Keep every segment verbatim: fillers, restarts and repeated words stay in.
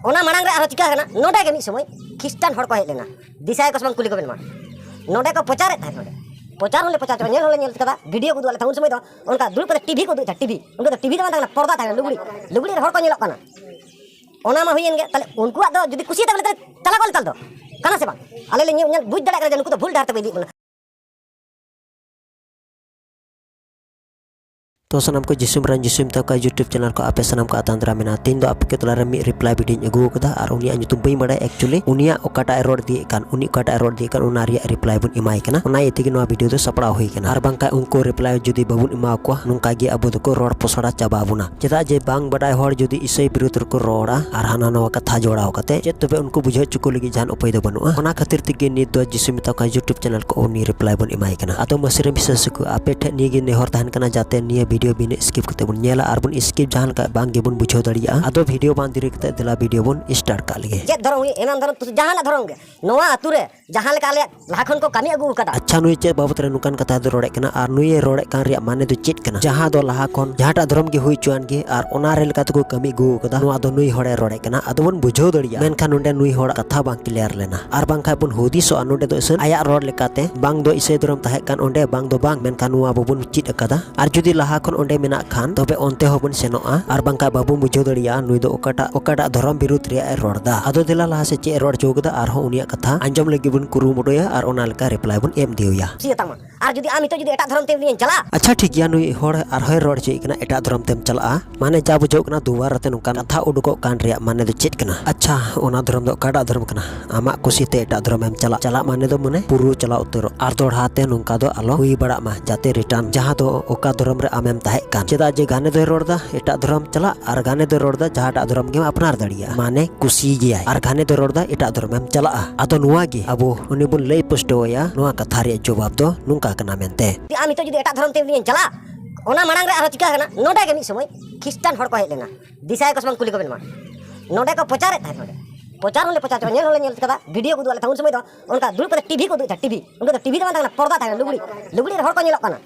ᱚᱱᱟ ᱢᱟᱲᱟᱝ ᱨᱮ ᱟᱨᱦᱚᱸ ᱪᱤᱠᱟ ᱠᱟᱱᱟ, ᱱᱚᱰᱮ ᱜᱮ ᱢᱤᱫ ᱥᱚᱢᱚᱭ ᱠᱷᱨᱤᱥᱴᱟᱱ ᱦᱚᱲ ᱠᱚ ᱦᱮᱡ ᱞᱮᱱᱟ, ᱫᱤᱥᱟᱹᱭᱟᱠᱚ ᱥᱮ ᱵᱟᱝ ᱠᱩᱞᱤ ᱠᱚᱵᱮᱱ ᱢᱟ᱾ ᱱᱚᱰᱮ ᱠᱚ ᱯᱨᱚᱪᱟᱨᱮᱫ ᱛᱟᱦᱮᱸᱫ, ᱱᱚᱰᱮ ᱯᱨᱚᱪᱟᱨ ᱦᱚᱸᱞᱮ ᱯᱨᱚᱪᱟᱨ ᱪᱟᱵᱟ, ᱧᱮᱞ ᱦᱚᱸᱞᱮ ᱧᱮᱞ ᱠᱟᱫᱟ, ᱵᱷᱤᱰᱤᱭᱳ ᱠᱚ ᱩᱫᱩᱜ ᱟᱞᱮ ᱛᱟᱦᱮᱸᱫ᱾ ᱩᱱ ᱥᱚᱢᱚᱭ ᱫᱚ ᱚᱱᱠᱟ ᱫᱩᱲᱩᱵ ᱠᱟᱛᱮ ᱴᱤᱵᱷᱤ ᱠᱚ ᱩᱫᱩᱜ ᱮᱫ ᱛᱟᱦᱮᱸᱫ, ᱴᱤᱵᱷᱤ᱾ ᱩᱱᱠᱩ ᱫᱚ ᱴᱤᱵᱷᱤ ᱫᱚ ᱵᱟᱝ ᱛᱟᱦᱮᱸ ᱠᱟᱱᱟ, ᱯᱚᱨᱫᱟ ᱛᱟᱦᱮᱸ ᱠᱟᱱᱟ, ᱞᱩᱜᱽᱲᱤ, ᱞᱩᱜᱽᱲᱤ ᱨᱮ ᱦᱚᱲ ᱠᱚ ᱧᱮᱞᱚᱜ ᱠᱟᱱᱟ᱾ ᱚᱱᱟ ᱢᱟ ᱦᱩᱭᱮᱱ ᱜᱮ, ᱛᱟᱦᱞᱮ ᱩᱱᱠᱩᱣᱟᱜ ᱫᱚ ᱡᱩᱫᱤ ᱠᱩᱥᱤᱭᱟᱛᱟ ᱵᱚᱞᱮ, ᱛᱟᱦᱞᱮ ᱪᱟᱞᱟᱣ ᱠᱚᱣᱟᱞᱮ, ᱛᱟᱦᱞᱮ ᱫᱚ ᱠᱟᱱᱟ ᱥᱮ ᱵᱟᱝ? ᱟᱞᱮ ᱞᱮ ᱧᱮᱞ, ᱧᱮᱞ ᱵᱩᱡᱽ ᱫᱟᱲᱮᱭᱟᱜ ᱠᱟᱱᱟ ᱡᱮ ᱱᱩᱠᱩ ᱫᱚ ᱵᱷᱩᱞ ᱰᱟᱦᱟᱨ ᱛᱮᱠᱚ ᱤᱫᱤᱭᱮᱫ ᱵᱚᱱᱟ᱾ ᱛᱚ ᱥᱟᱱᱟᱢ ᱠᱚ ᱡᱤᱥᱩ ᱢᱟᱨᱟᱝ ᱡᱤᱥᱩ ᱢᱮᱛᱟ ᱠᱚᱣᱟ YouTube ᱪᱮᱱᱮᱞ ᱠᱚ ᱟᱯᱮ ᱥᱟᱱᱟᱢ ᱠᱚ ᱟᱛᱟᱝ ᱫᱟᱨᱟᱢ ᱢᱮᱱᱟᱜᱼᱟ᱾ ᱛᱮᱦᱮᱧ ᱫᱚ ᱟᱯᱮ ᱠᱚ ᱛᱟᱞᱟᱨᱮ ᱢᱤᱫ ᱨᱤᱯᱞᱟᱭ ᱵᱷᱤᱰᱤᱭᱳᱧ ᱟᱹᱜᱩ ᱟᱠᱟᱫᱟ, ᱟᱨ ᱩᱱᱤᱭᱟᱜ ᱧᱩᱛᱩᱢ ᱵᱟᱹᱧ ᱵᱟᱲᱟᱭᱟ actually᱾ ᱩᱱᱤᱭᱟᱜ ᱚᱠᱟᱴᱟᱜ ᱮ ᱨᱚᱲ ᱤᱫᱤᱭᱮᱫ ᱠᱟᱱ, ᱩᱱᱤ ᱚᱠᱟᱴᱟᱜ ᱮ ᱨᱚᱲ ᱤᱫᱤᱭᱮᱫ ᱠᱟᱱ, ᱚᱱᱟ ᱨᱮᱭᱟᱜ ᱨᱤᱯᱞᱟᱭ ᱵᱚᱱ ᱮᱢᱟᱭ ᱠᱟᱱᱟ᱾ ᱚᱱᱟ ᱤᱭᱟᱹ ᱛᱮᱜᱮ ᱱᱚᱣᱟ ᱵᱷᱤᱰᱤᱭᱳ ᱫᱚ ᱥᱟᱯᱲᱟᱣ ᱦᱩᱭ ᱠᱟᱱᱟ᱾ ᱟᱨ ᱵᱟᱝᱠᱷᱟᱱ ᱩᱱᱠᱩ ᱨᱤᱯᱞᱟᱭ ᱡᱩᱫᱤ ᱵᱟᱵᱚᱱ ᱮᱢᱟ ᱠᱚᱣᱟ, ᱱᱚᱝᱠᱟ ᱜᱮ ᱟᱵᱚ ᱫᱚᱠᱚ ᱨᱚᱲ ᱯᱚᱥᱲᱟ ᱪᱟᱵᱟ ᱵᱚᱱᱟ᱾ ᱪᱮᱫᱟᱜ ᱡᱮ ᱵᱟᱝ ᱵᱟᱰᱟᱭ ᱦᱚᱲ ᱡᱩᱫᱤ ᱤᱥᱟᱹᱭ ᱵᱤᱨᱩᱫᱷ ᱨᱮᱠᱚ ᱨᱚᱲᱟ ᱟᱨ ᱦᱟᱱᱟ ᱱᱟᱣᱟ ᱠᱟᱛᱷᱟ ᱡᱚᱲᱟᱣ ᱠᱟᱛᱮ, ᱪᱮᱫ ᱛᱚᱵᱮ ᱩᱱᱠᱩ ᱵᱩᱡᱷᱟᱹᱣ ᱦᱚᱪᱚ ᱠᱚ ᱞᱟᱹᱜᱤᱫ ᱡᱟᱦᱟᱱ ᱩᱯᱟᱹᱭ ᱫᱚ ᱵᱟᱹᱱᱩᱜᱼᱟ᱾ ᱚᱱᱟ ᱠᱷᱟᱹᱛᱤᱨ ᱛᱮᱜᱮ ᱱᱤᱛ ᱫᱚ ᱡᱤᱥᱩ ᱢᱮᱛᱟ ᱠᱚᱣᱟ YouTube ᱪᱮᱱᱮᱞ ᱠᱚ ᱩᱱᱤ ᱨᱤᱯᱞᱟᱭ ᱵᱚᱱ ᱮᱢᱟᱭ ᱠᱟᱱᱟ᱾ ᱟᱫᱚ ᱢᱟᱹᱥᱤᱨᱟᱹ ᱢᱤᱥᱨᱟ ᱥᱮ ᱠᱚ, ᱟᱯᱮ ᱴᱷᱮᱱ ᱱᱤᱭᱟᱹ ᱜᱮ ᱱᱮᱦᱚᱨ ᱛᱟᱦᱮᱱ ᱠᱟᱱᱟ, ᱡᱟᱛᱮ ᱱᱤᱭᱟᱹ ᱵᱷᱤᱰᱤᱭᱳ ᱵᱤᱱᱟᱹ skip ᱠᱟᱛᱮ ᱵᱚᱱ ᱧᱮᱞᱟ ᱟᱨ ᱵᱚᱱ skip ᱡᱟᱦᱟᱸ ᱞᱮᱠᱟ ᱵᱟᱝ ᱜᱮᱵᱚᱱ ᱵᱩᱡᱷᱟᱹᱣ ᱫᱟᱲᱮᱭᱟᱜᱼᱟ᱾ ᱟᱫᱚ ᱵᱷᱤᱰᱤᱭᱳ ᱵᱟᱝ ᱫᱮᱨᱤ ᱠᱟᱛᱮ ᱫᱮᱞᱟ ᱵᱷᱤᱰᱤᱭᱳ ᱵᱚᱱ start ᱠᱟᱜ ᱞᱮᱜᱮ᱾ ᱪᱮᱫ ᱫᱷᱚᱨᱚᱢ ᱦᱩᱭᱩᱜ, ᱮᱢᱟᱱ ᱫᱷᱚᱨᱚᱢ, ᱛᱩᱥᱩ ᱡᱟᱦᱟᱱᱟᱜ ᱫᱷᱚᱨᱚᱢ ᱜᱮ, ᱱᱚᱣᱟ ᱟᱹᱛᱩ ᱨᱮ ᱡᱟᱦᱟᱸ ᱞᱮᱠᱟ ᱟᱞᱮᱭᱟᱜ ᱞᱟᱦᱟ ᱠᱷᱚᱱ ᱠᱚ ᱠᱟᱹᱢᱤ ᱟᱹᱜᱩ ᱟᱠᱟᱫᱟ᱾ ᱟᱪᱪᱷᱟ, ᱱᱩᱭ ᱪᱮᱫ ᱵᱟᱵᱚᱛ ᱨᱮ ᱱᱚᱝᱠᱟᱱ ᱠᱟᱛᱷᱟ ᱫᱚ ᱨᱚᱲᱮᱫ ᱠᱟᱱᱟ ᱟᱨ ᱱᱩᱭᱮ ᱨᱚᱲᱮᱫ ᱠᱟᱱ ᱨᱮᱭᱟᱜ ᱢᱟᱱᱮ ᱫᱚ ᱪᱮᱫ ᱠᱟᱱᱟ? ᱡᱟᱦᱟᱸ ᱫᱚ ᱞᱟᱦᱟ ᱠᱷᱚᱱ ᱡᱟᱦᱟᱸᱴᱟᱜ ᱫᱷᱚᱨᱚᱢ ᱜᱮ ᱦᱩᱭ ᱦᱚᱪᱚᱣᱟᱱ ᱜᱮ ᱟᱨ ᱚᱱᱟ ᱨᱮ ᱞᱮᱠᱟ ᱛᱮᱠᱚ ᱠᱟᱹᱢᱤ ᱟᱹᱜᱩ ᱟᱠᱟᱫᱟ, ᱱᱚᱣᱟ ᱫᱚ ᱱᱩᱭ ᱦᱚᱲᱮ ᱨᱚᱲᱮᱫ ᱠᱟᱱᱟ᱾ ᱟᱫᱚ ᱵᱚᱱ ᱵᱩᱡᱷᱟᱹᱣ ᱫᱟᱲᱮᱭᱟᱜᱼᱟ, ᱢᱮᱱᱠᱷᱟᱱ ᱱᱚᱰᱮ ᱱᱩᱭ ᱦᱚᱲᱟᱜ ᱠᱟᱛᱷᱟ ᱵᱟᱝ clear ᱞᱮᱱᱟ᱾ ᱟᱨ ᱵᱟᱝᱠᱷᱟᱱ ᱵᱚᱱ ᱦᱩᱫᱤᱥᱚᱜᱼᱟ, ᱱᱚᱰᱮ ᱫᱚ ᱤᱥᱟᱹᱱ ᱟᱭᱟᱜ ᱨᱚᱲ ᱞᱮᱠᱟᱛᱮ ᱵᱟᱝ ᱫᱚ ᱤᱥᱟᱹᱭ ᱫᱷᱚᱨᱚᱢ ᱛᱟᱦᱮᱸ ᱠᱟᱱ ᱚᱸᱰᱮ, ᱵᱟᱝ ᱫᱚ ᱵᱟᱝ, ᱢᱮᱱᱠᱷᱟᱱ ᱱᱚᱣᱟ ᱵᱟᱵᱚᱱ ᱪᱮᱫ ᱟᱠᱟᱫᱟ᱾ ᱟᱨ ᱡᱩᱫᱤ ᱞᱟᱦᱟ ᱠᱷᱚᱱ ᱚᱸᱰᱮ ᱢᱮᱱᱟᱜ ᱠᱷᱟᱱ, ᱛᱚᱵᱮ ᱚᱱᱛᱮ ᱦᱚᱸᱵᱚᱱ ᱥᱮᱱᱚᱜᱼᱟ᱾ ᱟᱨ ᱵᱟᱝᱠᱷᱟᱱ ᱵᱟᱵᱚᱱ ᱵᱩᱡᱷᱟᱹᱣ ᱫᱟᱲᱮᱭᱟᱜᱼᱟ ᱱᱩᱭ ᱫᱚ ᱚᱠᱟᱴᱟᱜ, ᱚᱠᱟᱴᱟᱜ ᱫᱷᱚᱨᱚᱢ ᱵᱤᱨᱩᱫᱷ ᱨᱮᱭᱟᱜ ᱮ ᱨᱚᱲ ᱮᱫᱟ᱾ ᱟᱫᱚ ᱫᱮᱞᱟ ᱞᱟᱦᱟ ᱥᱮᱫ ᱪᱮᱫ ᱮ ᱨᱚᱲ ᱦᱚᱪᱚ ᱠᱟᱫᱟ, ᱟᱨᱦᱚᱸ ᱩᱱᱤᱭᱟᱜ ᱠᱟᱛᱷᱟ ᱟᱸᱡᱚᱢ ᱞᱟᱹᱜᱤᱫ ᱵᱚᱱ ᱠᱩᱨᱩᱢᱩᱴᱩᱭᱟ ᱟᱨ ᱚᱱᱟ ᱞᱮᱠᱟ ᱨᱤᱯᱞᱟᱭ ᱵᱚᱱ ᱮᱢ ᱤᱫᱤᱭᱟ᱾ ᱠᱩᱥᱤᱭᱟᱛᱟᱢᱟ᱾ ᱟᱨ ᱡᱩᱫᱤ ᱟᱢ ᱱᱤᱛᱚᱜ ᱡᱩᱫᱤ ᱮᱴᱟᱜ ᱫᱷᱚᱨᱚᱢ ᱛᱮᱢ ᱤᱧ ᱪᱟᱞᱟᱜ᱾ ᱟᱪᱪᱷᱟ, ᱴᱷᱤᱠ ᱜᱮᱭᱟ, ᱱᱩᱭ ᱦᱚᱲ ᱟᱨᱦᱚᱸᱭ ᱨᱚᱲ ᱦᱚᱪᱚᱭᱮᱫ ᱠᱟᱱᱟ, ᱮᱴᱟᱜ ᱫᱷᱚᱨᱚᱢ ᱛᱮᱢ ᱪᱟᱞᱟᱜᱼᱟ᱾ ᱢᱟᱱᱮ ᱡᱟ ᱵᱩᱡᱷᱟᱹᱜ ᱠᱟᱱᱟ, ᱫᱩᱣᱟᱨ ᱟᱛᱮ ᱱᱚᱝᱠᱟᱱ ᱠᱟᱛᱷᱟ ᱩᱰᱩᱠᱚᱜ ᱠᱟᱱ ᱨᱮᱭᱟᱜ ᱢᱟᱱᱮ ᱫᱚ ᱪᱮᱫ ᱠᱟᱱᱟ? ᱟᱪᱪᱷᱟ, ᱚᱱᱟ ᱫᱷᱚᱨᱚᱢ ᱫᱚ ᱚᱠᱟᱴᱟᱜ ᱫᱷᱚᱨᱚᱢ ᱠᱟᱱᱟ? ᱟᱢᱟᱜ ᱠᱩᱥᱤ ᱛᱮ ᱮᱴᱟᱜ ᱫᱷᱚᱨᱚᱢ ᱮᱢ ᱪᱟᱞᱟᱜ᱾ ᱪᱟᱞᱟᱜ ᱢᱟᱱᱮ ᱫᱚ ᱢᱟᱱᱮ ᱯᱩᱨᱟᱹ ᱪᱟᱞᱟᱣ ᱩᱛᱟᱹᱨᱚᱜ᱾ ᱟᱨ ᱫᱚᱲᱦᱟ ᱛᱮ ᱱᱚᱝᱠᱟ ᱫᱚ ᱟᱞᱚ ᱦᱩᱭ ᱵᱟᱲᱟᱜ ᱢᱟ, ᱡᱟᱛᱮ return ᱡᱟᱦᱟᱸ ᱫᱚ ᱚᱠᱟ ᱫᱷᱚᱨᱚᱢ ᱨᱮ ᱟᱢᱮᱢ ᱛᱟᱦᱮᱸ ᱠᱟᱱ᱾ ᱪᱮᱫᱟᱜ ᱡᱮ ᱜᱟᱱᱮ ᱫᱚᱭ ᱨᱚᱲ ᱮᱫᱟ ᱮᱴᱟᱜ ᱫᱷᱚᱨᱚᱢ ᱪᱟᱞᱟᱜ, ᱟᱨ ᱜᱟᱱᱮ ᱫᱚᱭ ᱨᱚᱲ ᱮᱫᱟ ᱡᱟᱦᱟᱸᱴᱟᱜ ᱫᱷᱚᱨᱚᱢ ᱜᱮᱢ ᱟᱯᱱᱟᱨ ᱫᱟᱲᱮᱭᱟᱜᱼᱟ, ᱢᱟᱱᱮ ᱠᱩᱥᱤ ᱜᱮᱭᱟᱭ᱾ ᱟᱨ ᱜᱟᱱᱮ ᱫᱚᱭ ᱨᱚᱲ ᱮᱫᱟ ᱮᱴᱟᱜ ᱫᱷᱚᱨᱚᱢ ᱮᱢ ᱪᱟᱞᱟᱜᱼᱟ᱾ ᱟᱫᱚ ᱱᱚᱣᱟ ᱜᱮ ᱟᱵᱚ ᱩᱱᱤ ᱵᱚᱱ ᱞᱟᱹᱭ ᱯᱩᱥᱴᱟᱹᱣ ᱟᱭᱟ, ᱱᱚᱣᱟ ᱠᱟᱛᱷᱟ ᱨᱮᱭᱟᱜ ᱡᱚᱵᱟᱵ ᱫᱚ ᱱᱚᱝᱠᱟ ᱠᱟᱱᱟ ᱢᱮᱱᱛᱮ᱾ ᱟᱢ ᱱᱤᱛᱚᱜ ᱡᱩᱫᱤ ᱮᱴᱟᱜ ᱫᱷᱚᱨᱚᱢ ᱛᱮᱢ ᱤᱧ ᱪᱟᱞᱟᱜ, ᱚᱱᱟ ᱢᱟᱲᱟᱝ ᱨᱮ ᱟᱨᱦᱚᱸ ᱪᱤᱠᱟ ᱠᱟᱱᱟ, ᱱᱚᱰᱮ ᱜᱮ ᱢᱤᱫ ᱥᱚᱢᱚᱭ ᱠᱷᱨᱤᱥᱴᱟᱱ ᱦᱚᱲ ᱠᱚ ᱦᱮᱡ ᱞᱮᱱᱟ, ᱫᱤᱥᱟᱹᱭᱟᱠᱚ ᱥᱮ ᱵᱟᱝ ᱠᱩᱞᱤ ᱠᱚᱵᱮᱱ ᱢᱟ᱾ ᱱᱚᱰᱮ ᱠᱚ ᱯᱨᱚᱪᱟᱨᱮᱫ ᱛᱟᱦᱮᱸᱫ, ᱱᱚᱰᱮ ᱯᱨᱚᱪᱟᱨ ᱦᱚᱸᱞᱮ ᱯᱨᱚᱪᱟᱨ ᱪᱟᱵᱟ, ᱧᱮᱞ ᱦᱚᱸᱞᱮ ᱧᱮᱞ ᱠᱟᱫᱟ, ᱵᱷᱤᱰᱤᱭᱳ ᱠᱚ ᱩᱫᱩᱜ ᱟᱞᱮ ᱛᱟᱦᱮᱸᱫ᱾ ᱩᱱ ᱥᱚᱢᱚᱭ ᱫᱚ ᱚᱱᱠᱟ ᱫᱩᱲᱩᱵ ᱠᱟᱛᱮ ᱴᱤᱵᱷᱤ ᱠᱚ ᱩᱫᱩᱜ ᱛᱟᱦᱮᱸᱫ, ᱴᱤᱵᱷᱤ᱾ ᱩᱱᱠᱩ ᱫᱚ ᱴᱤᱵᱷᱤ ᱫᱚ ᱵᱟᱝ ᱛᱟᱦᱮᱸ ᱠᱟᱱᱟ, ᱯᱚᱨᱫᱟ ᱛᱟᱦᱮᱸ ᱠᱟᱱᱟ, ᱞᱩᱜᱽᱲᱤ, ᱞᱩᱜᱽᱲᱤ ᱨᱮ ᱦᱚᱲ ᱠᱚ ᱧᱮᱞᱚᱜ ᱠᱟᱱᱟ᱾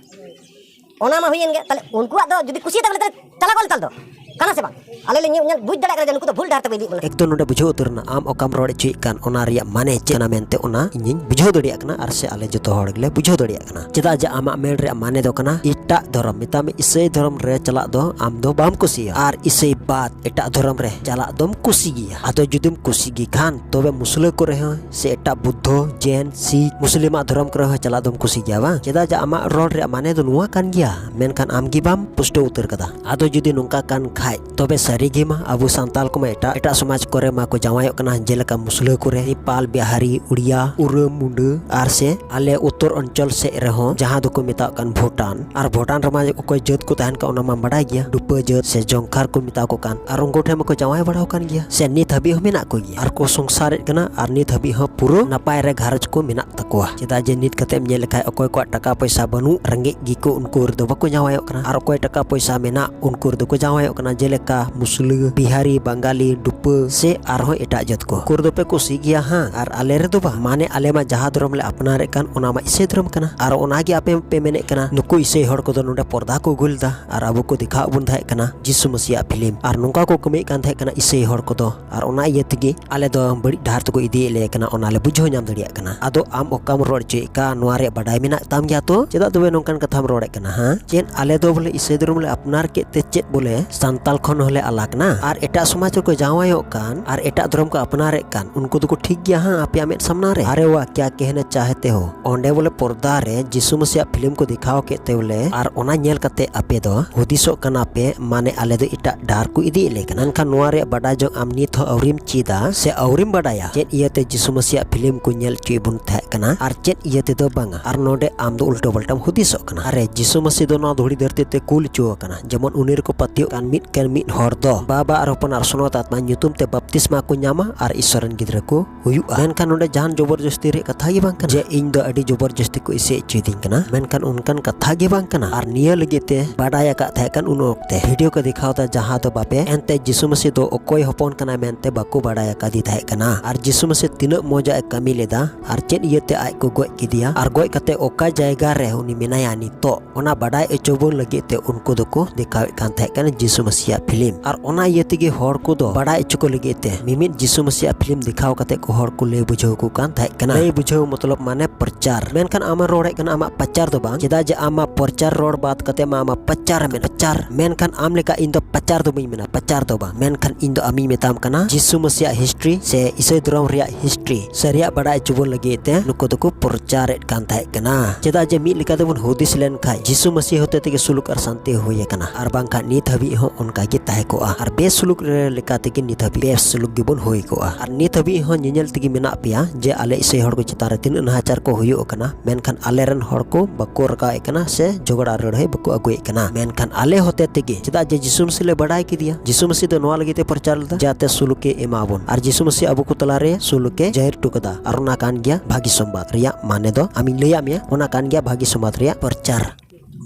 ᱚᱱᱟ ᱢᱟ ᱦᱩᱭᱮᱱ ᱜᱮ᱾ ᱛᱟᱦᱞᱮ ᱩᱱᱠᱩᱣᱟᱜ ᱫᱚ ᱡᱩᱫᱤ ᱠᱩᱥᱤᱭᱟᱛᱟ ᱵᱚᱞᱮ, ᱛᱟᱦᱞᱮ ᱪᱟᱞᱟᱣ ᱠᱚᱣᱟᱞᱮ ᱛᱟᱦᱞᱮ ᱫᱚ᱾ ᱠᱟᱱᱟ ᱥᱮ ᱵᱟᱝ? ᱟᱞᱮ ᱞᱮ ᱧᱮᱞ, ᱧᱮᱞ ᱵᱩᱡᱽ ᱫᱟᱲᱮᱭᱟᱜ ᱠᱟᱱᱟ ᱡᱮ ᱱᱩᱠᱩ ᱫᱚ ᱵᱷᱩᱞ ᱰᱟᱦᱟᱨ ᱛᱮᱠᱚ ᱤᱫᱤᱭᱮᱫ ᱵᱚᱱᱟ᱾ ᱮᱠᱫᱚᱢ ᱱᱚᱰᱮ ᱵᱩᱡᱷᱟᱹᱣ ᱩᱛᱟᱹᱨ ᱮᱱᱟ, ᱟᱢ ᱚᱠᱟᱢ ᱨᱚᱲ ᱦᱚᱪᱚᱭᱮᱫ ᱠᱟᱱ ᱚᱱᱟ ᱨᱮᱭᱟᱜ ᱢᱟᱱᱮ ᱪᱮᱫ ᱠᱟᱱᱟ ᱢᱮᱱᱛᱮ, ᱚᱱᱟ ᱤᱧᱤᱧ ᱵᱩᱡᱷᱟᱹᱣ ᱫᱟᱲᱮᱭᱟᱜ ᱠᱟᱱᱟ ᱟᱨ ᱥᱮ ᱟᱞᱮ ᱡᱚᱛᱚ ᱦᱚᱲ ᱜᱮᱞᱮ ᱵᱩᱡᱷᱟᱹᱣ ᱫᱟᱲᱮᱭᱟᱜ ᱠᱟᱱᱟ᱾ ᱪᱮᱫᱟᱜ ᱡᱮ ᱟᱢᱟᱜ ᱢᱮᱱ ᱨᱮᱭᱟᱜ ᱢᱟᱱᱮ ᱫᱚ ᱠᱟᱱᱟ ᱮᱴᱟᱜ ᱫᱷᱚᱨᱚᱢ, ᱢᱮᱛᱟᱜ ᱢᱮ ᱤᱥᱟᱹᱭ ᱫᱷᱚᱨᱚᱢ ᱨᱮ ᱪᱟᱞᱟᱜ ᱫᱚ ᱟᱢ ᱫᱚ ᱵᱟᱢ ᱠᱩᱥᱤᱭᱟᱜᱼᱟ, ᱟᱨ ᱤᱥᱟᱹᱭ ᱵᱟᱫ ᱮᱴᱟᱜ ᱫᱷᱚᱨᱚᱢ ᱨᱮ ᱪᱟᱞᱟᱜ ᱫᱚᱢ ᱠᱩᱥᱤ ᱜᱮᱭᱟ᱾ ᱟᱫᱚ ᱡᱩᱫᱤᱢ ᱠᱩᱥᱤ ᱜᱮ ᱠᱷᱟᱱ ᱛᱚᱵᱮ ᱢᱩᱥᱞᱟᱹ ᱠᱚᱨᱮ ᱦᱚᱸ ᱥᱮ ᱮᱴᱟᱜ ᱵᱩᱫᱽᱫᱷᱚ, ᱡᱮᱱ, ᱥᱤᱠᱷ, ᱢᱩᱥᱞᱤᱢᱟᱜ ᱫᱷᱚᱨᱚᱢ ᱠᱚᱨᱮ ᱦᱚᱸ ᱪᱟᱞᱟᱜ ᱫᱚᱢ ᱠᱩᱥᱤ ᱜᱮᱭᱟ ᱵᱟᱝ? ᱪᱮᱫᱟᱜ ᱡᱮ ᱟᱢᱟᱜ ᱨᱚᱲ ᱨᱮᱭᱟᱜ ᱢᱟᱱᱮ ᱫᱚ ᱱᱚᱣᱟ ᱠᱟᱱ ᱜᱮᱭᱟ, ᱢᱮᱱᱠᱷᱟᱱ ᱟᱢ ᱜᱮ ᱵᱟᱢ ᱯᱩᱥᱴᱟᱹᱣ ᱩᱛᱟᱹᱨ ᱠᱟᱫᱟ᱾ ᱟᱫᱚ ᱡᱩᱫᱤ ᱱᱚᱝᱠᱟ ᱠᱟᱱ ᱠᱷᱟᱡ, ᱛᱚᱵᱮ ᱥᱟᱹᱨᱤ ᱜᱮ ᱢᱟ ᱟᱵᱚ ᱥᱟᱱᱛᱟᱞ ᱠᱚᱢᱟ ᱮᱴᱟᱜ, ᱮᱴᱟᱜ ᱥᱚᱢᱟᱡᱽ ᱠᱚᱨᱮ ᱢᱟ ᱠᱚ ᱡᱟᱶᱟᱭᱚᱜ ᱠᱟᱱᱟ, ᱡᱮᱞᱮᱠᱟ ᱢᱩᱥᱞᱟᱹ ᱠᱚᱨᱮ, ᱱᱮᱯᱟᱞ, ᱵᱤᱦᱟᱨᱤ, ᱩᱲᱤᱭᱟ, ᱩᱨᱟᱹᱣ, ᱢᱩᱱᱰᱟᱹ, ᱟᱨ ᱥᱮ ᱟᱞᱮ ᱩᱛᱛᱚᱨ ᱚᱧᱪᱚᱞ ᱥᱮᱫ ᱨᱮᱦᱚᱸ, ᱡᱟᱦᱟᱸ ᱫᱚᱠᱚ ᱢᱮᱛᱟᱜ ᱠᱟᱱ ᱵᱷᱩᱴᱟᱱ᱾ ᱟᱨ ᱵᱷᱩᱴᱟᱱ ᱨᱮᱢᱟ ᱚᱠᱚᱭ ᱡᱟᱹᱛ ᱠᱚ ᱛᱟᱦᱮᱱ ᱠᱟᱱ ᱚᱱᱟ ᱢᱟ ᱵᱟᱰᱟᱭ ᱜᱮᱭᱟ, ᱰᱩᱯᱟᱹ ᱡᱟᱹᱛ ᱥᱮ ᱡᱚᱝᱠᱷᱟᱨ ᱠᱚ ᱢᱮᱛᱟ ᱠᱚ ᱠᱟᱱ, ᱟᱨ ᱩᱱᱠᱩ ᱴᱷᱮᱱ ᱢᱟᱠᱚ ᱡᱟᱶᱟᱭ ᱵᱟᱲᱟ ᱟᱠᱟᱱ ᱜᱮᱭᱟ, ᱥᱮ ᱱᱤᱛ ᱦᱟᱹᱵᱤᱡ ᱦᱚᱸ ᱢᱮᱱᱟᱜ ᱠᱚ ᱜᱮᱭᱟ, ᱟᱨ ᱠᱚ ᱥᱚᱝᱥᱟᱨᱮᱫ ᱠᱟᱱᱟ, ᱟᱨ ᱱᱤᱛ ᱦᱟᱹᱵᱤᱡ ᱦᱚᱸ ᱯᱩᱨᱟᱹ ᱱᱟᱯᱟᱭ ᱨᱮ ᱜᱷᱟᱨᱚᱸᱡᱽ ᱠᱚ ᱢᱮᱱᱟᱜ ᱛᱟᱠᱚᱣᱟ᱾ ᱪᱮᱫᱟᱜ ᱡᱮ ᱱᱤᱛ ᱠᱟᱛᱮᱢ ᱧᱮᱞ ᱞᱮᱠᱷᱟᱡ ᱚᱠᱚᱭ ᱠᱚᱣᱟᱜ ᱴᱟᱠᱟ ᱯᱚᱭᱥᱟ ᱵᱟᱹᱱᱩᱜ, ᱨᱮᱸᱜᱮᱡ ᱜᱮᱠᱚ, ᱩᱱᱠᱩ ᱨᱮᱫᱚ ᱵᱟᱠᱚ ᱡᱟᱶᱟᱭᱚᱜ ᱠᱟᱱᱟ, ᱟᱨ ᱚᱠᱚᱭ ᱴᱟᱠᱟ ᱯᱚᱭᱥᱟ ᱢᱮᱱᱟᱜ, ᱩᱱᱠᱩ ᱨᱮᱫᱚ ᱠᱚ ᱡᱟᱶᱟᱭᱚᱜ ᱠᱟᱱᱟ, ᱡᱮᱞᱮᱠᱟ ᱢᱩᱥᱞᱟᱹ, ᱵᱤᱦᱟᱨᱤ, ᱵᱟᱝᱜᱟᱞᱤ, ᱰᱩᱯᱟᱹ ᱥᱮ ᱟᱨᱦᱚᱸ ᱮᱴᱟᱜ ᱡᱟᱹᱛ ᱠᱚ᱾ ᱩᱱᱠᱩ ᱨᱮᱫᱚ ᱯᱮ ᱠᱩᱥᱤ ᱜᱮᱭᱟ ᱦᱟᱸ, ᱟᱨ ᱟᱞᱮ ᱨᱮᱫᱚ ᱵᱟᱝ᱾ ᱢᱟᱱᱮ ᱟᱞᱮ ᱢᱟ ᱡᱟᱦᱟᱸ ᱫᱷᱚᱨᱚᱢ ᱞᱮ ᱟᱯᱱᱟᱨᱮᱫ ᱠᱟᱱ ᱚᱱᱟ ᱢᱟ ᱤᱥᱟᱹᱭ ᱫᱷᱚᱨᱚᱢ ᱠᱟᱱᱟ, ᱟᱨ ᱚᱱᱟ ᱜᱮ ᱟᱯᱮ ᱯᱮ ᱢᱮᱱᱮᱫ ᱠᱟᱱᱟ ᱱᱩᱠᱩ ᱤᱥᱟᱹᱭ ᱦᱚᱲ ᱠᱚᱫᱚ ᱱᱚᱰᱮ ᱯᱚᱨᱫᱟ ᱠᱚ ᱟᱹᱜᱩ ᱞᱮᱫᱟ, ᱟᱨ ᱟᱵᱚ ᱠᱚ ᱫᱮᱠᱷᱟᱣ ᱵᱚᱱ ᱛᱟᱦᱮᱸ ᱠᱟᱱᱟ ᱡᱤᱥᱩ ᱢᱟᱹᱥᱤᱭᱟᱜ ᱯᱷᱤᱞᱢ, ᱟᱨ ᱱᱚᱝᱠᱟ ᱠᱚ ᱠᱟᱹᱢᱤᱭᱮᱫ ᱠᱟᱱ ᱛᱟᱦᱮᱸ ᱠᱟᱱᱟ ᱤᱥᱟᱹᱭ ᱦᱚᱲ ᱠᱚᱫᱚ, ᱟᱨ ᱚᱱᱟ ᱤᱭᱟᱹ ᱛᱮᱜᱮ ᱟᱞᱮ ᱫᱚ ᱵᱟᱹᱲᱤᱡ ᱰᱟᱦᱟᱨ ᱛᱮᱠᱚ ᱤᱫᱤᱭᱮᱫ ᱞᱮ ᱠᱟᱱᱟ, ᱚᱱᱟ ᱞᱮ ᱵᱩᱡᱷᱟᱹᱣ ᱧᱟᱢ ᱫᱟᱲᱮᱭᱟᱜ ᱠᱟᱱᱟ᱾ ᱟᱫᱚ ᱟᱢ ᱚᱠᱟᱢ ᱨᱚᱲ ᱦᱚᱪᱚᱭᱮᱫ ᱠᱟᱱ, ᱱᱚᱣᱟ ᱨᱮᱭᱟᱜ ᱵᱟᱰᱟᱭ ᱢᱮᱱᱟᱜ ᱛᱟᱢ ᱜᱮᱭᱟ ᱛᱚ? ᱪᱮᱫᱟᱜ ᱛᱚᱵᱮ ᱱᱚᱝᱠᱟᱱ ᱠᱟᱛᱷᱟᱢ ᱨᱚᱲᱮᱫ ᱠᱟᱱᱟ ᱦᱟᱸ? ᱪᱮᱫ ᱟᱞᱮ ᱫᱚ ᱵᱚᱞᱮ ᱤᱥᱟᱹᱭ ᱫᱷᱚᱨᱚᱢ ᱞᱮ ᱟᱯᱱᱟᱨ ᱠᱮᱫ ᱛᱮ ᱪᱮᱫ ᱵᱚᱞᱮ ᱥᱟᱱᱛᱟᱞ ᱠᱷᱚᱱ ᱦᱚᱸᱞᱮ ᱟᱞᱟᱜᱽ ᱱᱟ? ᱟᱨ ᱮᱴᱟᱜ ᱥᱚᱢᱟᱡᱽ ᱨᱮᱠᱚ ᱡᱟᱶᱟᱭᱚᱜ ᱠᱟᱱ ᱟᱨ ᱮᱴᱟᱜ ᱫᱷᱚᱨᱚᱢ ᱠᱚ ᱟᱯᱱᱟᱨᱮᱫ ᱠᱟᱱ, ᱩᱱᱠᱩ ᱫᱚᱠᱚ ᱴᱷᱤᱠ ᱜᱮᱭᱟ ᱦᱟᱸ ᱟᱯᱮᱭᱟᱜ ᱢᱮᱫ ᱥᱟᱢᱱᱟ ᱨᱮ? ᱟᱨᱮ ᱣᱟ, ᱠᱭᱟ ᱠᱮᱦᱱᱟ ᱪᱟᱦᱛᱮ ᱦᱳ? ᱚᱸᱰᱮ ᱵᱚᱞᱮ ᱯᱚᱨᱫᱟ ᱨᱮ ᱡᱤᱥᱩ ᱢᱟᱹᱥᱤᱭᱟᱜ ᱯᱷᱤᱞᱢ ᱠᱚ ᱫᱮᱠᱷᱟᱣ ᱠᱮᱫ ᱛᱮ ᱵᱚᱞᱮ, ᱟᱨ ᱚᱱᱟ ᱧᱮᱞ ᱠᱟᱛᱮ ᱟᱯᱮ ᱫᱚ ᱦᱩᱫᱤᱥᱚᱜ ᱠᱟᱱᱟ ᱯᱮ, ᱢᱟᱱᱮ ᱟᱞᱮ ᱫᱚ ᱮᱴᱟᱜ ᱰᱟᱦᱟᱨ ᱠᱚ ᱤᱫᱤᱭᱮᱫ ᱞᱮ ᱠᱟᱱᱟ᱾ ᱢᱮᱱᱠᱷᱟᱱ ᱱᱚᱣᱟ ᱨᱮᱭᱟᱜ ᱵᱟᱰᱟᱭ ᱡᱚᱝ ᱟᱢ ᱱᱤᱛ ᱦᱚᱸ ᱟᱹᱣᱨᱤᱢ ᱪᱮᱫᱟ ᱥᱮ ᱟᱹᱣᱨᱤᱢ ᱵᱟᱰᱟᱭᱟ, ᱪᱮᱫ ᱤᱭᱟᱹᱛᱮ ᱡᱤᱥᱩ ᱢᱟᱹᱥᱤᱭᱟᱜ ᱯᱷᱤᱞᱢ ᱠᱚ ᱧᱮᱞ ᱦᱚᱪᱚᱭᱮᱫ ᱵᱚᱱ ᱛᱟᱦᱮᱸ ᱠᱟᱱᱟ ᱟᱨ ᱪᱮᱫ ᱤᱭᱟᱹ ᱛᱮᱫᱚ ᱵᱟᱝᱟ᱾ ᱟᱨ ᱱᱚᱰᱮ ᱟᱢ ᱫᱚ ᱩᱞᱴᱟᱹ ᱯᱟᱞᱴᱟᱢ ᱦᱩᱫᱤᱥᱚᱜ ᱠᱟᱱᱟ᱾ ᱟᱨᱮ, ᱡᱤᱥᱩ ᱢᱟᱹᱥᱤ ᱫᱚ ᱱᱚᱣᱟ ᱫᱷᱩᱲᱤ ᱫᱷᱟᱹᱨᱛᱤ ᱛᱮ ᱠᱩᱞ ᱦᱚᱪᱚ ᱟᱠᱟᱱᱟ, ᱡᱮᱢᱚᱱ ᱩᱱᱤ ᱨᱮᱠᱚ ᱯᱟᱹᱛᱭᱟᱹᱜ ᱠᱟᱱ ᱢᱤᱫ ᱠᱟᱱ ᱢᱤᱫ ᱦᱚᱲ ᱫᱚ ᱵᱟᱵᱟ ᱟᱨ ᱦᱚᱯᱚᱱ ᱟᱨ ᱥᱚᱱᱚᱛ ᱟᱛᱢᱟ ᱧᱩᱛᱩᱢ ᱛᱮ ᱵᱟᱯᱛᱤᱥᱢᱟ ᱠᱚ ᱧᱟᱢᱟ ᱟᱨ ᱤᱥᱚᱨ ᱨᱮᱱ ᱜᱤᱫᱽᱨᱟᱹ ᱠᱚ ᱦᱩᱭᱩᱜᱼᱟ᱾ ᱢᱮᱱᱠᱷᱟᱱ ᱱᱚᱰᱮ ᱡᱟᱦᱟᱱ ᱡᱚᱵᱚᱨ ᱡᱚᱥᱛᱤ ᱨᱮᱭᱟᱜ ᱠᱟᱛᱷᱟ ᱜᱮ ᱵᱟᱝ ᱠᱟᱱᱟ ᱡᱮ ᱤᱧ ᱫᱚ ᱟᱹᱰᱤ ᱡᱚᱵᱚᱨ ᱡᱚᱥᱛᱤ ᱠᱚ ᱤᱥᱟᱹᱭ ᱦᱚᱪᱚᱭᱮᱫᱤᱧ ᱠᱟᱱᱟ᱾ ᱢᱮᱱᱠᱷᱟᱱ ᱚᱱᱠᱟᱱ ᱠᱟᱛᱷᱟ ᱜᱮ ᱵᱟᱝ ᱠᱟᱱᱟ᱾ ᱟᱨ ᱱᱤᱭᱟᱹ ᱞᱟᱹᱜᱤᱫ ᱛᱮ ᱵᱟᱰᱟᱭ ᱟᱠᱟᱫ ᱛᱟᱦᱮᱸ ᱠᱟᱱ ᱩᱱ ᱚᱠᱛᱮ ᱵᱷᱤᱰᱤᱭᱳ ᱠᱚ ᱫᱮᱠᱷᱟᱣ ᱮᱫᱟ, ᱡᱟᱦᱟᱸ ᱫᱚ ᱵᱟᱯᱮ ᱮᱱᱛᱮ ᱡᱤᱥᱩ ᱢᱟᱹᱥᱤ ᱫᱚ ᱚᱠᱚᱭ ᱦᱚᱯᱚᱱ ᱠᱟᱱᱟᱭ ᱢᱮᱱᱛᱮ ᱵᱟᱠᱚ ᱵᱟᱰᱟᱭ ᱟᱠᱟᱫᱮ ᱛᱟᱦᱮᱸ ᱠᱟᱱᱟ᱾ ᱟᱨ ᱡᱤᱥᱩ ᱢᱟᱹᱥᱤ ᱛᱤᱱᱟᱹᱜ ᱢᱚᱡᱟᱜ ᱮ ᱠᱟᱹᱢᱤ ᱞᱮᱫᱟ ᱟᱨ ᱪᱮᱫ ᱤᱭᱟᱹᱛᱮ ᱟᱡ ᱠᱚ ᱜᱚᱡ ᱠᱮᱫᱮᱭᱟ ᱟᱨ ᱜᱚᱡ ᱠᱟᱛᱮ ᱚᱠᱟ ᱡᱟᱭᱜᱟ ᱨᱮ ᱩᱱᱤ ᱢᱮᱱᱟᱭᱟ ᱱᱤᱛᱚᱜ, ᱚᱱᱟ ᱵᱟᱰᱟᱭ ᱦᱚᱪᱚ ᱵᱚᱱ ᱞᱟᱹᱜᱤᱫ ᱛᱮ ᱩᱱᱠᱩ ᱫᱚᱠᱚ ᱫᱮᱠᱷᱟᱣᱮᱫ ᱠᱟᱱ ᱛᱟᱦᱮᱸ ᱠᱟᱱᱟ ᱡᱤᱥᱩ ᱢᱟᱹᱥᱤ᱾ ᱢᱟᱥᱤᱭᱟᱜ ᱯᱷᱤᱞᱢ᱾ ᱟᱨ ᱚᱱᱟ ᱤᱭᱟᱹ ᱛᱮᱜᱮ ᱦᱚᱲ ᱠᱚᱫᱚ ᱵᱟᱲᱟᱭ ᱦᱚᱪᱚ ᱠᱚ ᱞᱟᱹᱜᱤᱫ ᱛᱮ ᱢᱤᱢᱤᱫ ᱡᱤᱥᱩ ᱢᱟᱥᱤᱭᱟᱜ ᱯᱷᱤᱞᱢ ᱫᱮᱠᱷᱟᱣ ᱠᱟᱛᱮ ᱠᱚ ᱦᱚᱲ ᱠᱚ ᱞᱟᱹᱭ ᱵᱩᱡᱷᱟᱹᱣ ᱠᱚ ᱠᱟᱱ ᱛᱟᱦᱮᱸ ᱠᱟᱱᱟ᱾ ᱞᱟᱹᱭ ᱵᱩᱡᱷᱟᱹᱣ ᱢᱚᱛᱞᱚᱵ ᱢᱟᱱᱮ ᱯᱨᱚᱪᱟᱨ᱾ ᱢᱮᱱᱠᱷᱟᱱ ᱟᱢᱮᱢ ᱨᱚᱲᱮᱫ ᱠᱟᱱᱟ ᱟᱢᱟᱜ ᱯᱨᱚᱪᱟᱨ ᱫᱚ ᱵᱟᱝ, ᱪᱮᱫᱟᱜ ᱡᱮ ᱟᱢᱟᱜ ᱯᱨᱚᱪᱟᱨ ᱨᱚᱲ ᱵᱟᱫ ᱠᱟᱛᱮ ᱢᱟ ᱟᱢᱟᱜ ᱯᱨᱚᱪᱟᱨ ᱢᱮᱱᱟᱜ ᱯᱨᱚᱪᱟᱨ᱾ ᱢᱮᱱᱠᱷᱟᱱ ᱟᱢ ᱞᱮᱠᱟ ᱤᱧ ᱫᱚ ᱯᱨᱚᱪᱟᱨ ᱫᱚ ᱵᱟᱹᱧ ᱢᱮᱱᱟ, ᱯᱨᱚᱪᱟᱨ ᱫᱚ ᱵᱟᱝ᱾ ᱢᱮᱱᱠᱷᱟᱱ ᱤᱧ ᱫᱚ ᱟᱢᱤᱧ ᱢᱮᱛᱟᱢ ᱠᱟᱱᱟ ᱡᱤᱥᱩ ᱢᱟᱥᱤᱭᱟᱜ ᱦᱤᱥᱴᱨᱤ ᱥᱮ ᱤᱥᱟᱹᱭ ᱫᱷᱚᱨᱚᱢ ᱨᱮᱭᱟᱜ ᱦᱤᱥᱴᱨᱤ ᱥᱟᱹᱨᱤᱭᱟᱜ ᱵᱟᱲᱟᱭ ᱦᱚᱪᱚ ᱵᱚᱱ ᱞᱟᱹᱜᱤᱫ ᱛᱮ ᱱᱩᱠᱩ ᱫᱚᱠᱚ ᱯᱨᱚᱪᱟᱨᱮᱫ ᱠᱟᱱ ᱛᱟᱦᱮᱸ ᱠᱟᱱᱟ᱾ ᱪᱮᱫᱟᱜ ᱡᱮ ᱢᱤᱫ ᱞᱮᱠᱟ ᱛᱮᱵᱚᱱ ᱦᱩᱫᱤᱥ ᱞᱮᱱ ᱠᱷᱟᱡ ᱡᱤᱥᱩ ᱢᱟᱹᱥᱤ ᱦᱚᱛᱮ ᱛᱮᱜᱮ ᱥᱩᱞᱩᱠ ᱟᱨ ᱥᱟᱱᱛᱤ ᱦᱩᱭ ᱟᱠᱟᱱᱟ, ᱟᱨ ᱵᱟᱝᱠᱷᱟᱱ ᱱᱤᱛ ᱦᱟᱹᱵᱤᱡ ᱦᱚᱸ ᱚᱱᱠᱟ ᱜᱮ ᱛᱟᱦᱮᱸ ᱠᱚᱜᱼᱟ᱾ ᱟᱨ ᱵᱮᱥᱩᱞᱩᱠ ᱨᱮ ᱞᱮᱠᱟ ᱛᱮᱜᱮ ᱱᱤᱛ ᱦᱟᱹᱵᱤᱡ ᱵᱮᱥᱩᱞᱩᱠ ᱜᱮᱵᱚᱱ ᱦᱩᱭ ᱠᱚᱜᱼᱟ᱾ ᱟᱨ ᱱᱤᱛ ᱦᱟᱹᱵᱤᱡ ᱦᱚᱸ ᱧᱮᱧᱮᱞ ᱛᱮᱜᱮ ᱢᱮᱱᱟᱜ ᱯᱮᱭᱟ ᱡᱮ ᱟᱞᱮ ᱤᱥᱟᱹᱭ ᱦᱚᱲ ᱠᱚ ᱪᱮᱛᱟᱱ ᱨᱮ ᱛᱤᱱᱟᱹᱜ ᱱᱟᱦᱟᱪᱟᱨ ᱠᱚ ᱦᱩᱭᱩᱜ ᱠᱟᱱᱟ, ᱢᱮᱱᱠᱷᱟᱱ ᱟᱞᱮᱨᱮᱱ ᱦᱚᱲ ᱠᱚ ᱵᱟᱠᱚ ᱨᱟᱠᱟᱵᱮᱫ ᱠᱟᱱᱟ ᱥᱮ ᱡᱷᱚᱜᱽᱲᱟ ᱨᱟᱹᱲᱦᱟᱹᱭ ᱵᱟᱠᱚ ᱟᱹᱜᱩᱭᱮᱫ ᱠᱟᱱᱟ᱾ ᱢᱮᱱᱠᱷᱟᱱ ᱟᱞᱮ ᱦᱚᱛᱮ ᱛᱮᱜᱮ, ᱪᱮᱫᱟᱜ ᱡᱮ ᱡᱤᱥᱩ ᱢᱟᱹᱥᱤ ᱞᱮ ᱵᱟᱰᱟᱭ ᱠᱮᱫᱮᱭᱟ, ᱡᱤᱥᱩ ᱢᱟᱹᱥᱤ ᱫᱚ ᱱᱚᱣᱟ ᱞᱟᱹᱜᱤᱫ ᱛᱮ ᱯᱨᱚᱪᱟᱨ ᱞᱮᱫᱟ ᱡᱟᱛᱮ ᱥᱩᱞᱩᱠᱮ ᱮᱢᱟ ᱵᱚᱱ, ᱟᱨ ᱡᱤᱥᱩ ᱢᱟᱹᱥᱤ ᱟᱵᱚ ᱠᱚ ᱛᱟᱞᱟᱨᱮ ᱥᱩᱞᱩᱠᱮ ᱡᱟᱹᱦᱤᱨ ᱦᱚᱴᱚ ᱠᱟᱫᱟ᱾ ᱟᱨ ᱚᱱᱟ ᱠᱟᱱ ᱜᱮᱭᱟ ᱵᱷᱟᱹᱜᱤ ᱥᱚᱢᱵᱟᱫ ᱨᱮᱭᱟᱜ ᱢᱟᱱᱮ ᱫᱚ, ᱟᱢᱤᱧ ᱞᱟᱹᱭᱟᱫ ᱢᱮᱭᱟ, ᱚᱱᱟ ᱠᱟᱱ ᱜᱮᱭᱟ ᱵᱷᱟᱹᱜᱤ ᱥᱚᱢᱵᱟᱫ ᱨᱮᱭᱟᱜ ᱯᱨᱚᱪᱟᱨ᱾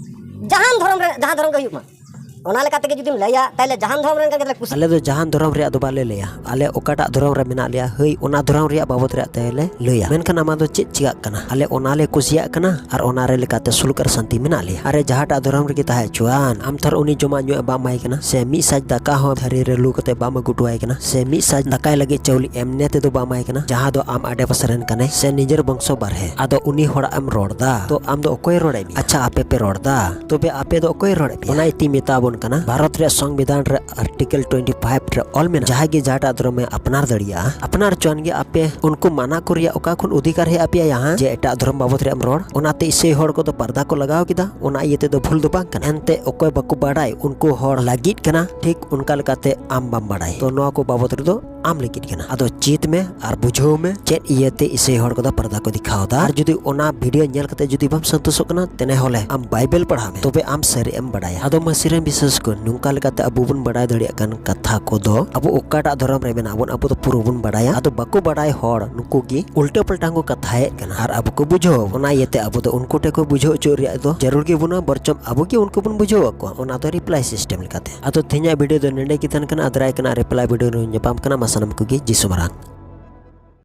ᱡᱟᱦᱟᱱ ᱫᱷᱚᱨᱚᱢ ᱨᱮ, ᱡᱟᱦᱟᱸ ᱫᱷᱚᱨᱚᱢ ᱜᱮ ᱦᱩᱭᱩᱜ ᱢᱟ, ᱚᱱᱟ ᱞᱮᱠᱟ ᱛᱮᱜᱮ ᱡᱩᱫᱤᱢ ᱞᱟᱹᱭᱟ, ᱛᱟᱦᱞᱮ ᱡᱟᱦᱟᱱ ᱫᱷᱚᱨᱚᱢ ᱨᱮᱱ ᱜᱮ ᱠᱩᱥᱤ᱾ ᱟᱞᱮ ᱫᱚ ᱡᱟᱦᱟᱱ ᱫᱷᱚᱨᱚᱢ ᱨᱮᱭᱟᱜ ᱫᱚ ᱵᱟᱞᱮ ᱞᱟᱹᱭᱟ, ᱟᱞᱮ ᱚᱠᱟᱴᱟᱜ ᱫᱷᱚᱨᱚᱢ ᱨᱮ ᱢᱮᱱᱟᱜ ᱞᱮᱭᱟ, ᱦᱟᱹᱭ, ᱚᱱᱟ ᱫᱷᱚᱨᱚᱢ ᱨᱮᱭᱟᱜ ᱵᱟᱵᱚᱫ ᱨᱮᱭᱟᱜ ᱛᱮᱞᱮ ᱞᱟᱹᱭᱟ᱾ ᱢᱮᱱᱠᱷᱟᱱ ᱟᱢᱟᱜ ᱫᱚ ᱪᱮᱫ ᱪᱤᱠᱟᱜ ᱠᱟᱱᱟ? ᱟᱞᱮ ᱚᱱᱟ ᱞᱮ ᱠᱩᱥᱤᱭᱟᱜ ᱠᱟᱱᱟ ᱟᱨ ᱚᱱᱟ ᱨᱮ ᱞᱮᱠᱟᱛᱮ ᱥᱩᱞᱩᱠ ᱟᱨ ᱥᱟᱱᱛᱤ ᱢᱮᱱᱟᱜ ᱞᱮᱭᱟ᱾ ᱟᱨᱮ ᱡᱟᱦᱟᱸᱴᱟᱜ ᱫᱷᱚᱨᱚᱢ ᱨᱮᱜᱮ ᱛᱟᱦᱮᱸ ᱦᱚᱪᱚᱣᱟᱱ, ᱟᱢ ᱛᱷᱚᱨ ᱩᱱᱤ ᱡᱚᱢᱟᱜ ᱧᱩᱣᱟᱜ ᱵᱟᱢ ᱮᱢᱟᱭ ᱠᱟᱱᱟ, ᱥᱮ ᱢᱤᱫ ᱥᱟᱡ ᱫᱟᱠᱟ ᱦᱚᱸ ᱛᱷᱟᱹᱨᱤ ᱨᱮ ᱞᱩ ᱠᱟᱛᱮ ᱵᱟᱢ ᱟᱹᱜᱩ ᱦᱚᱴᱚᱣᱟᱭ ᱠᱟᱱᱟ, ᱥᱮ ᱢᱤᱫ ᱥᱟᱡ ᱫᱟᱠᱟᱭ ᱞᱟᱹᱜᱤᱫ ᱪᱟᱣᱞᱮ ᱮᱢᱱᱮ ᱛᱮᱫᱚ ᱵᱟᱢ ᱮᱢᱟᱭ ᱠᱟᱱᱟ, ᱡᱟᱦᱟᱸ ᱫᱚ ᱟᱢ ᱟᱰᱮ ᱯᱟᱥᱮ ᱨᱮᱱ ᱠᱟᱱᱟᱭ ᱥᱮ ᱱᱤᱡᱮᱨ ᱵᱚᱝᱥᱚ ᱵᱟᱨᱦᱮ, ᱟᱫᱚ ᱩᱱᱤ ᱦᱚᱲᱟᱜ ᱮᱢ ᱨᱚᱲ ᱫᱟ᱾ ᱛᱚ ᱟᱢ ᱫᱚ ᱚᱠᱚᱭ ᱨᱚᱲᱮᱫ ᱢᱮᱭᱟ? ᱟᱪᱪᱷᱟ, ᱟᱯᱮ ᱯᱮ ᱨᱚᱲ ᱫᱟ, ᱛᱚᱵᱮ ᱟᱯᱮ ᱫᱚ ᱚᱠᱚᱭ ᱨᱚᱲᱮᱫ ᱯᱮᱭᱟ? ᱚᱱᱟ ᱤᱭᱟᱹᱛᱮ ᱢᱮᱛᱟ ᱵᱚᱱ ᱠᱟᱱᱟ, ᱵᱷᱟᱨᱚᱛ ᱨᱮᱭᱟᱜ ᱥᱚᱝᱵᱤᱫᱷᱟᱱ ᱨᱮ ᱟᱨᱴᱤᱠᱮᱞ ᱴᱩᱭᱮᱱᱴᱤ ᱯᱷᱟᱭᱤᱵᱷ ᱨᱮ ᱚᱞ ᱢᱮᱱᱟᱜᱼᱟ, ᱡᱟᱦᱟᱸᱭ ᱜᱮ ᱡᱟᱦᱟᱸᱴᱟᱜ ᱫᱷᱚᱨᱚᱢ ᱮ ᱟᱯᱱᱟᱨ ᱫᱟᱲᱮᱭᱟᱜᱼᱟ, ᱟᱯᱱᱟᱨ ᱦᱚᱪᱚᱣᱟᱱ ᱜᱮ᱾ ᱟᱯᱮ ᱩᱱᱠᱩ ᱢᱟᱱᱟ ᱠᱚ ᱨᱮᱭᱟᱜ ᱚᱠᱟ ᱠᱷᱚᱱ ᱚᱫᱷᱤᱠᱟᱨ ᱦᱮᱡ ᱟᱯᱮᱭᱟ ᱭᱟᱦᱟᱸ ᱡᱮ ᱮᱴᱟᱜ ᱫᱷᱚᱨᱚᱢ ᱵᱟᱵᱚᱫ ᱨᱮᱭᱟᱜ ᱮᱢ ᱨᱚᱲ? ᱚᱱᱟᱛᱮ ᱤᱥᱟᱹᱭ ᱦᱚᱲ ᱠᱚᱫᱚ ᱯᱟᱨᱫᱟ ᱠᱚ ᱞᱟᱜᱟᱣ ᱠᱮᱫᱟ, ᱚᱱᱟ ᱤᱭᱟᱹ ᱛᱮᱫᱚ ᱵᱷᱩᱞ ᱫᱚ ᱵᱟᱝ ᱠᱟᱱᱟ᱾ ᱮᱱᱛᱮ ᱚᱠᱚᱭ ᱵᱟᱠᱚ ᱵᱟᱰᱟᱭ ᱩᱱᱠᱩ ᱦᱚᱲ ᱞᱟᱹᱜᱤᱫ ᱠᱟᱱᱟ, ᱴᱷᱤᱠ ᱚᱱᱠᱟ ᱞᱮᱠᱟᱛᱮ ᱟᱢ ᱵᱟᱢ ᱵᱟᱰᱟᱭ, ᱛᱚ ᱱᱚᱣᱟ ᱠᱚ ᱵᱟᱵᱚᱫ ᱨᱮᱫᱚ ᱟᱢ ᱞᱟᱹᱜᱤᱫ ᱠᱟᱱᱟ᱾ ᱟᱫᱚ ᱪᱮᱫ ᱢᱮ ᱟᱨ ᱵᱩᱡᱷᱟᱹᱣ ᱢᱮ ᱪᱮᱫ ᱤᱭᱟᱹᱛᱮ ᱤᱥᱟᱹᱭ ᱦᱚᱲ ᱠᱚᱫᱚ ᱯᱟᱨᱫᱟ ᱠᱚ ᱫᱮᱠᱷᱟᱣ ᱫᱟ᱾ ᱟᱨ ᱡᱩᱫᱤ ᱚᱱᱟ ᱵᱷᱤᱰᱤᱭᱳ ᱧᱮᱞ ᱠᱟᱛᱮ ᱡᱩᱫᱤ ᱵᱟᱢ ᱥᱚᱱᱛᱳᱥᱚᱜ ᱠᱟᱱᱟ, ᱛᱮᱱᱮ ᱦᱚᱞᱮ ᱟᱢ ᱵᱟᱭᱵᱮᱞ ᱯᱟᱲᱦᱟᱣ ᱢᱮ, ᱛᱚᱵᱮ ᱟᱢ ᱥᱟᱹᱨᱤ ᱮᱢ ᱵᱟᱰᱟᱭᱟ᱾ ᱟᱫᱚ ᱢᱟᱹᱥᱤ ᱨᱮᱱ ᱵᱤᱥᱮᱥ ᱠᱚ ᱱᱚᱝᱠᱟ ᱞᱮᱠᱟᱛᱮ ᱟᱵᱚ ᱵᱚᱱ ᱵᱟᱰᱟᱭ ᱫᱟᱲᱮᱭᱟᱜ ᱠᱟᱱ ᱠᱟᱛᱷᱟ ᱠᱚᱫᱚ, ᱟᱵᱚ ᱚᱠᱟᱴᱟᱜ ᱫᱷᱚᱨᱚᱢ ᱨᱮ ᱢᱮᱱᱟᱜ ᱵᱚᱱ, ᱟᱵᱚ ᱫᱚ ᱯᱩᱨᱟᱹ ᱵᱚᱱ ᱵᱟᱰᱟᱭᱟ᱾ ᱟᱫᱚ ᱵᱟᱠᱚ ᱵᱟᱰᱟᱭ ᱦᱚᱲ ᱱᱩᱠᱩ ᱜᱮ ᱩᱞᱴᱟᱹ ᱯᱟᱞᱴᱟ ᱠᱚ ᱠᱟᱛᱷᱟᱭᱮᱫ ᱠᱟᱱᱟ ᱟᱨ ᱟᱵᱚ ᱠᱚ ᱵᱩᱡᱷᱟᱹᱣ᱾ ᱚᱱᱟ ᱤᱭᱟᱹᱛᱮ ᱟᱵᱚ ᱫᱚ ᱩᱱᱠᱩ ᱴᱷᱮᱱ ᱠᱷᱚᱱ ᱵᱩᱡᱷᱟᱹᱣ ᱦᱚᱪᱚ ᱨᱮᱭᱟᱜ ᱫᱚ ᱡᱟᱹᱨᱩᱲ ᱜᱮ ᱵᱟᱹᱱᱩᱜᱼᱟ, ᱵᱚᱨᱪᱚᱢ ᱟᱵᱚ ᱜᱮ ᱩᱱᱠᱩ ᱵᱚᱱ ᱵᱩᱡᱷᱟᱹᱣ ᱟᱠᱚᱣᱟ᱾ ᱚᱱᱟ ᱫᱚ ᱨᱤᱯᱞᱟᱭ ᱥᱤᱥᱴᱮᱢ ᱞᱮᱠᱟᱛᱮ᱾ ᱟᱫᱚ ᱛᱮᱦᱮᱧᱟᱜ ᱵᱷᱤᱰᱤᱭᱳ ᱫᱚ ᱱᱚᱸᱰᱮ ᱜᱮ ᱛᱟᱦᱮᱱ ᱠᱟᱱᱟ᱾ ᱟᱫᱽᱨᱟᱭ ᱠᱟᱱᱟ ᱨᱤᱯᱞᱟᱭ ᱵᱷᱤᱰᱤᱭᱳ ᱨᱮ ᱧᱟᱯᱟᱢ ᱠᱟᱱᱟ᱾ ᱢᱟ ᱥᱟᱱᱟᱢ ᱠᱚᱜᱮ ᱡᱤᱥᱩ ᱢᱟᱨᱟᱝ᱾